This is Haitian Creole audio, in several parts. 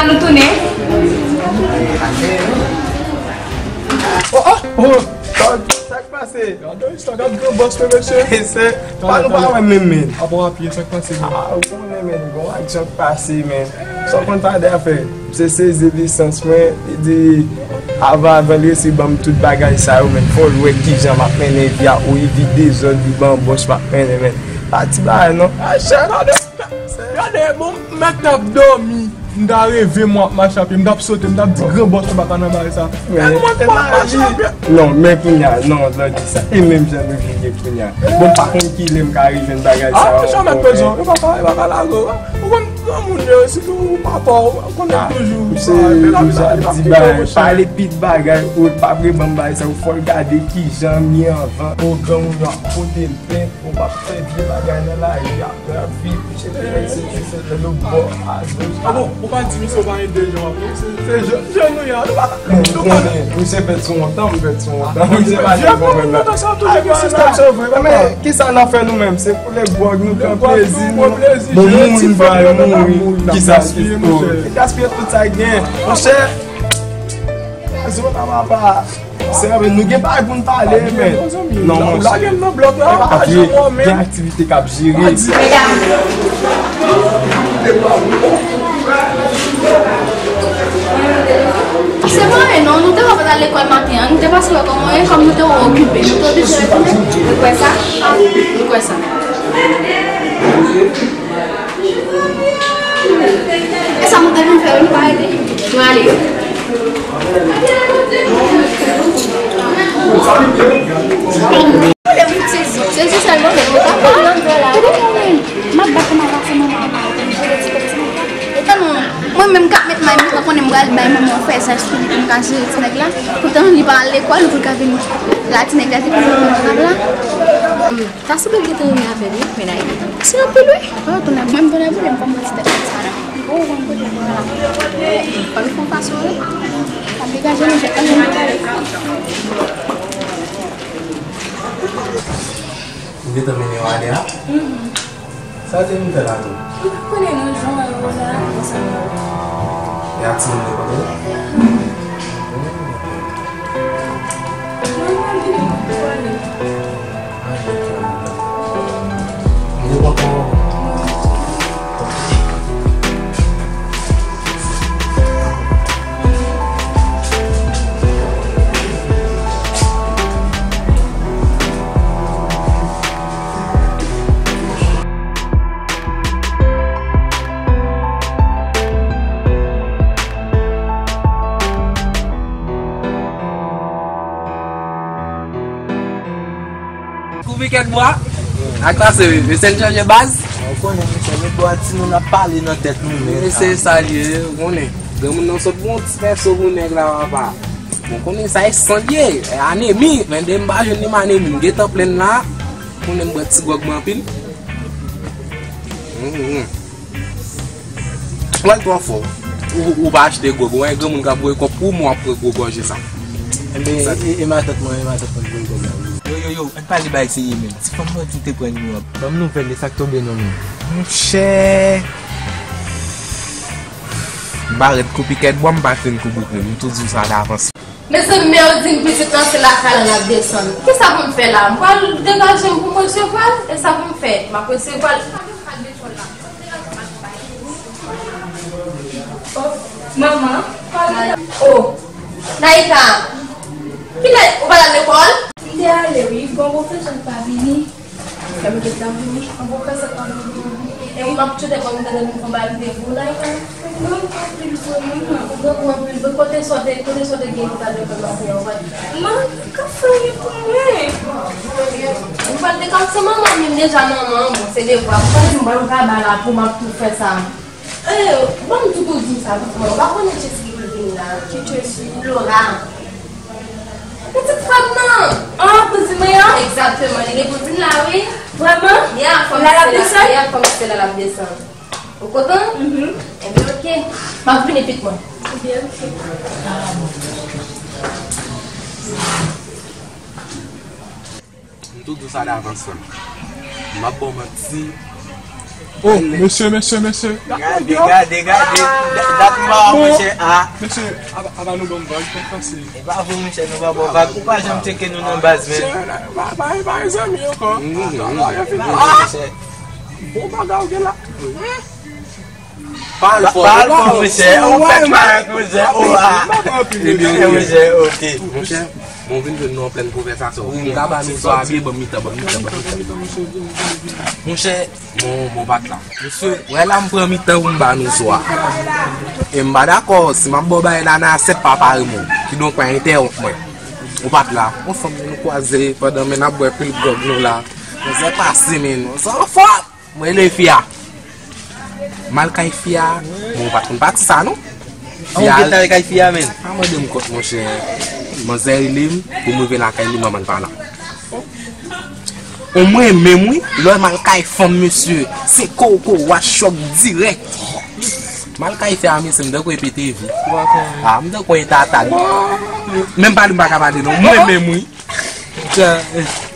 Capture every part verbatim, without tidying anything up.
Nou tounen. Oh, oh, oh, sa, sa k pase? Gade istwa, gad gran bòs mwen, mesye. Se, pa nou pa wè menm, men. Apa w apye, sa k pase, men? Ah, ou konnen, men, gon aksyon k pase, men. Sa w konn Fader fè? Misye sezi lisans mwen, li di, avan, avan l resi ban m tout bagay sa yo, men, fò l wè kijan m ap mennen vi a, ou evi dezòd, li ban bòs m ap mennen, men. Pa ti bagay, non. Ah, chè, gade. Gade, bon, m mèt t ap dòmi, m ta reve m ap mache a pye, m t ap sote, m t ap di gran bòs ou pa ka nan bagay sa. E mwen pa mache a pye. Non, men kounye a, non, lè di sa. E menm jan nou vin ye kounye a. Bon, m pa konn ki lè m ka rejwenn bagay sa. Ah, sa mèt pezon, e pa ka, e pa ka lage w. Ou konn granmoun yo, sitou papa w, ou konnen toujou. Misye, misye ap di bagay, pale pit bagay, ou pa vle ban m bagay sa, ou fò l gade kijan m ye anvan. O granmoun yo ap pote l plent. Ou p ap fè vye bagay nan lari a, pè ap viv, chèche fè se, se, se, se lòt bò a goch. Ah bon, ou pa di misye w pa ede jan w ap, se, se jèn, jèn nou ye a, nou pa, nou pa. Misye fèt sou yon tan, m fèt sou yon tan. Misye pa te konprann la. Vye granmoun nan sa toujou gen sistèm sa vre, papa. Men, kisa n ap fè nou menm? Se pou lè gwòg nou pran plezi nou. Bon, moun pa yo mouri, kisa ki gaspiye tout sa k gen. Monchè, zwo nan papa. Se vre, nou gen bagay pou n pale, men. Non, monchè. Gen aktivite k ap jere. Medam. Se mwen, non, nou te wè pa t al lekòl maten an, nou te pase wè kòman w ye, kòm nou te wè w okipe, nou te oblije retounen. Nou kwè sa? Nou kwè sa. E sa nou te vin fè, nou pa rete. Nou ale. Sezi sèlman, men nou pa pale. M ap bat pou m avanse, manman. Mwen menm k ap met may, mwen konnen m pral bay manman yon fè zaj pou li, pou m ka jere ti nèg la. Poutan, li pa al lekòl, pou l ka vin la, ti nèg la te pran nan kab la. Sa sanble l gentan renmen avè l, wi, men Nayli. Se anpil, wi. Oh, tonnè, mwen, m tonnè boule, m pa mwen ti tèt sa, non. Oh, mwen, kote mwen la. Fò nou fè yon fason, wi. Sa degaje nou, jèt ann nou pale. Ou gentan mennen yo ale a? Mhm. Sa w te vin fè la menm? M pa konnen non, jan yo la, konsa. E ak timoun yo kote yo? Mwen, mwen vini pou ale. Kou pikèt bwa. Ak sa se mesye n chanje baz. Ou konnen mesye, nou bò a timoun ap pale nan tèt nou, men. Mesye sa l ye, ou konnen. Granmoun nan sot bon ti fè so pou nèg la, papa. Bon, konnen sa e san l ye, e anemi, men de m pa jwenn li m anemi, m gentan plenn la. Konnen m bwè ti gwòg mwen anpil. Mhm. Pral twò fò. Ou, ou pa achte gwòg, ou wè granmoun k ap voye kòb pou mwen, w ap pran gwo gòje sa. Enben, e, e matant mwen, e matant mwen voye kòb la. Yo, yo, yo, ann pale bay serye menm. Ti fanm nan di te pran nimewo a. Ban m nouvèl li, sa k tonbe non menm. Monchè. M pa rèd kou pikèt bwa, m pa fin kou bouke. M tou di w sa davans. Mezanmi, men yo di m pitit lan se lakay lan l ap desann. Kisa pou m fè la? M pral degaje m pou m resevwa l? E sa pou m fè? M ap resevwa l. Oh, manman. Oh, Naïka. Kilè ou pa t al lekòl? M te ale, wi. Bon, pwofesè pa vini. Lè m te vini, an pwofesè pa vini. E m ap tchou de kòm m tande nou fon ba vide pou la. Mwen anpil vre, mwen. Ou gen pou anpil vre. Kote sa w te, kote sa w te gen pou ta de kòm la pou yon vòt? Mwen, ka fè anyen pou mwen. Ou pa te ka se manman, menm deja manman, bon, se devwa. Ou pa di m pral kaba la pou m ap tou fè sa. Eh, ban m tou tou di w sa, pitit mwen. Ou pa konnen Chesky pou l vini la? Ki Chesky? Laura. Pitit frè m nan. Ah, kouzin mwen an? Egzakteman, li gen kouzin la, wi. Vrèman? Ya, fò m se la, ya, fò m se la l ap desann. Ou kontan? Mhm. Ebyen, oke. M ap vini, pitit mwen. Ebyen, oke. M tou di w sa davans lan. M ap ba w manti. Oh, mesye, mesye, mesye. Gade, gade, gade. Dat m pa wè, monchè. Ah, mesye, apa nou ban m vag, fè pase. E pa vre, monchè, nou pa ba w vag. Ou pa janm tcheke nou nan baz, men. Monchè, pa, pa, pa zanmi ankò. Monchè. Bon bagay ou gen la. Pale fò, pale fò, monchè. Ou fè pale, monchè. Oh, ah. Ebyen, monchè, ok. Monchè, mwen vin jwenn nou an plèn konvèsasyon. Wi, m ka ba nou swa byen, ban m mitan, ban m mitan, ban m mitan. Monchè, Mwen, mwen pa t la. Mesye, wè la m pran mitan pou m ba nou swa. E m pa dakò, si m ap ba w bagay la nan asyèt pa parèy mwen. Kidonk pa entèwonp mwen. Ou pa t la. Yon fanm nou kwaze pandan men n ap bwè pil gwòg nou la. Manzè pase men. Sa fò! Mwen rele fi a. M al kay fi a. Mwen pa t konn pati sa non. An, ou gentan al kay fi a, menn? Pa mande m kont, monchè. Manzè rele m pou m rive lakay li, manman l pa la. O mwen menm, wi, lè m al kay fanm, mesye, se koko, wachòk dirèk. M al kay fi a, mesye, m tankou epete vi. A, m tankou entata. Menm pale m pa ka pale, non. Mwen menm, wi.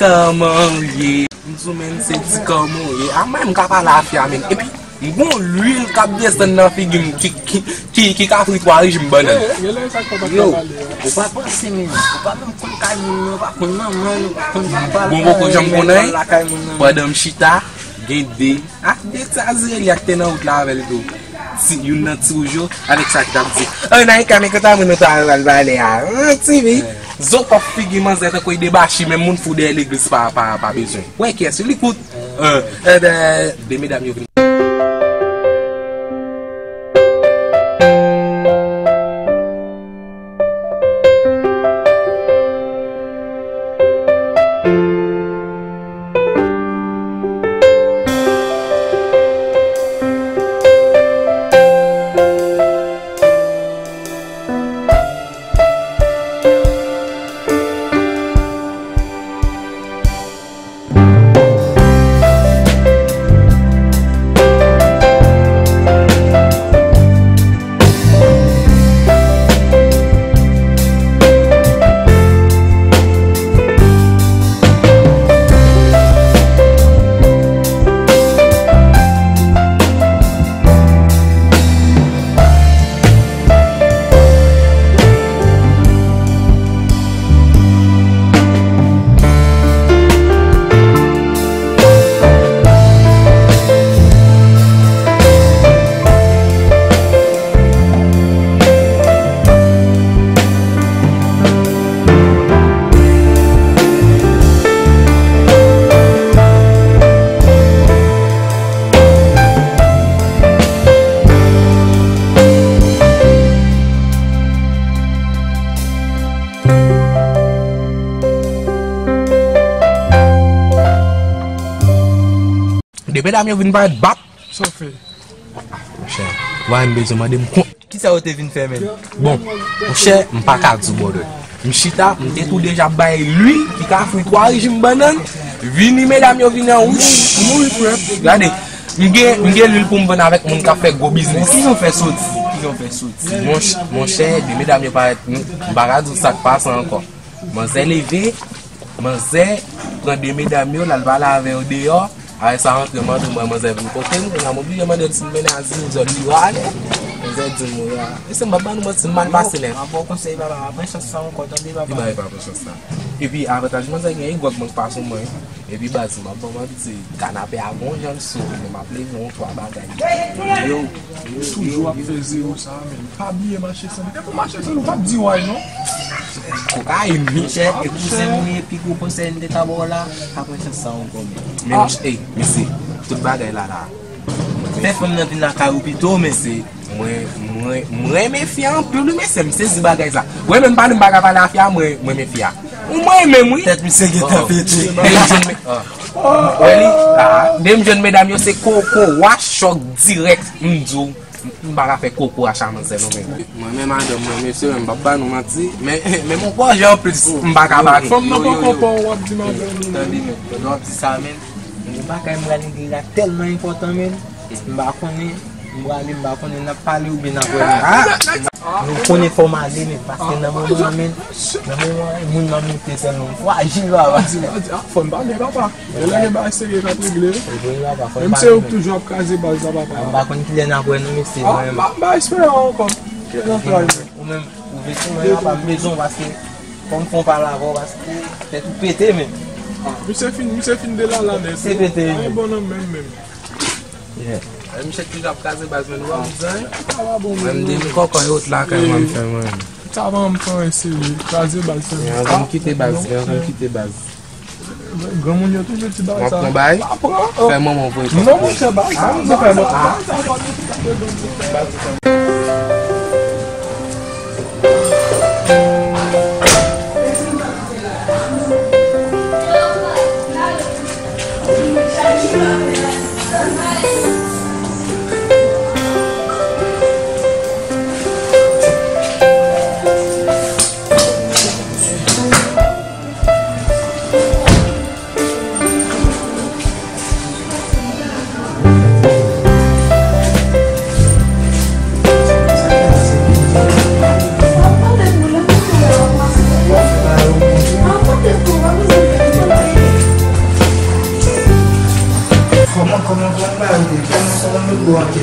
Kòman ou ye? M di w, menn, se di kòman ou ye. A, mwen, m ka pale a fi a, menn. Epi, m gon lwil k ap desann nan figi m ki, ki, ki, ki ka fri twa rejim bannann. Yo, ou pa panse, menn. Ou pa menm konn kay moun nan, ou pa konn manman l, ou pa konn papa l. Bon, poko janm konnen. Pandan m chita, gen de. A, de ti Azireli a k te nan wout la avè l tou. Ti, youn nan ti wouj yo, avèk sa ki t ap di, "An, nan ka, men kontan moun nou ta al pale a." An, ti vi. Zo kòk figi manzè tankou debachi, menm moun fou dèyè legliz pa, pa, pa bezwen. Wè kiyès yo, li kout. An, e, de, de medam yo vin. De medam yo vin parèt bat. Sa w fè? Monchè, w a menm bezwen mande m kont. Kisa yo te vin fè, menn? Bon, monchè, m pa ka di w, brother. M chita, m te tou deja bay lwil ki ka fri twa rejim bannann. Vini, medam yo vini an wouch. Gade, m gen, m gen lwil pou m vann avèk moun k ap fè gwo biznis. Bon, kijan w fè soti? Kijan w fè soti? Monch-, monchè, de medam yo parèt, m pa ka di w sa k pase ankò. Manzè leve, manzè pran de medam yo, l al pale avè yo deyò. Apre sa, rantre, m antre, m wè manzè vin kote m, kounye a m oblije mande l si m mennen Azireli, zòt li rale. Manzè di m, wi, a. Mesye, m p ap ba nou manti, m mal pase nèt. M ap ba w konsèy, papa, pa pran chans sa ankò, tande, papa. Li ba, li pa pran chans sa. Epi, avantaj manzè gen, e gwòg mank pa sou mwen. Epi baz, m ap ba w manti, kanape a gon jan l sou, men m ap leve yon twa bagay. Yo, yo, toujou ap fè zewo sa, men pa bliye mache san li. Depi w mache san li, ou p ap di way, non. Kokayin, monchè, e kouzen m wi, e pi gwo konsèy m te ka ba w la, pa pran chans sa ankò, men. Men, ey, mesye, tout bagay la, la. Fè fanm nan vin lakay ou pito, men. Mesye, mwen, mwen, mwen renmen fi a anpil, wi, mesye, m sezi bagay sa. Mwen menm, pale m pa ka pale a fi a, mwen, mwen renmen fi a. Ou mwen menm, wi. Tèt misye gentan pete. Depi m jwenn me-, ah. Wè li, ah, depi m jwenn medam yo, se koko, wachòk dirèk, m di w, m pa ka fè koko a cha manzè non, men. Mwen menm, madanm mwen, mesye, m p ap ba nou manti, men, men m on pwojè anplis, m pa ka ba. Fanm nan poko pa w ap di madanm ou. Tande, men, pandan w ap di sa, men, m gon bagay m pral regle la tèlman enpòtan, men, m pa konnen, m prale, m pa konnen n ap pale oubyen n ap wè, men. Nou konnen fò m ale, men paske nan moman an, men, nan moman an, moun nan moute sèlman frajil, papa. Di, di, ah, fò n pale, papa. Lè gen bagay serye k ap regle. Menm se ou k toujou ap kraze baz la, papa. M pa konn kilè n ap wè nou, mesye, mwen. M pa, m pa espere ankò. Kilè n ap wè nou. Ou menm, ou vle tou, mwen, papa, m bezwen w paske fò m fè yon pale avè w paske tèt ou pete, men. Ah, misye fin, misye fin delala nèt. Misye pete, men. Ay bon nan menm, menm. Yeah. Misye toujou ap kraze baz, men nou pa bezwen. Mwen, m di m kòkòy wot lakay mwen, m fè mwen. Sa pa m fè anyen serye. Kraze baz sèlman. Anvan m kite baz, anvan m kite baz. Granmoun yo toujou di bagay sa. W ap pran bay? Pa pran. Fè manman voye non, monchè, bagay sa, m di fè manman. Kòman, kòman, kòman bagay yo ye? Kòman sa va met dlo antre?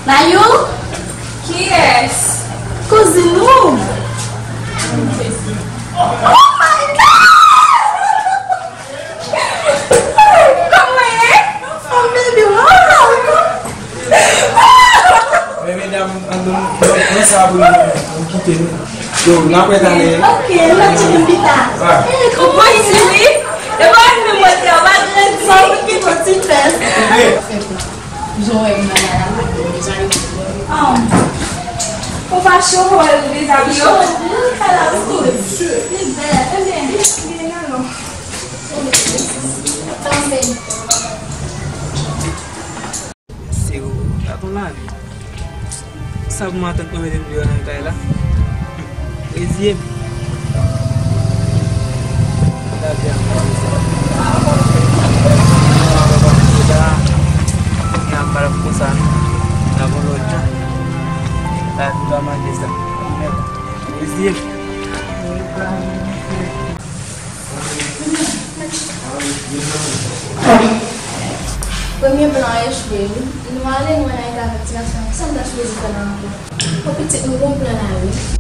Mayou? Kiyès? Kouzin ou? Oh my God! Kòman ye? Oh, baby, wow! Men medam, ann, ann, ann sa pou nou, nou kite nou. Yo, n ap wè talè. Ok, n ap tcheke pita. Ou pran isi wi. E pa vin mwen te an, malgre sa, ou kite yon ti fès. Jan w wè m nan la, la. Ou pa cho, ou wè dezabiye w. Li bèl, ebyen, byen alò. Tanbe. Se ou, gad yon lavi. Sa pou matant mwen mete m deyò nan kay la? Reziye m. Lavi a manje sa. Kounye a m pa t ap konsa non. N ap yon lòt jan. Lavi pa manje sa. Reziye m. Premye plan an echwe wi. Nou ale, nou wè n a eta avèk ti gason an. Kisa m ta sipoze fè la ankò? O pitit, nou gon plan la wi.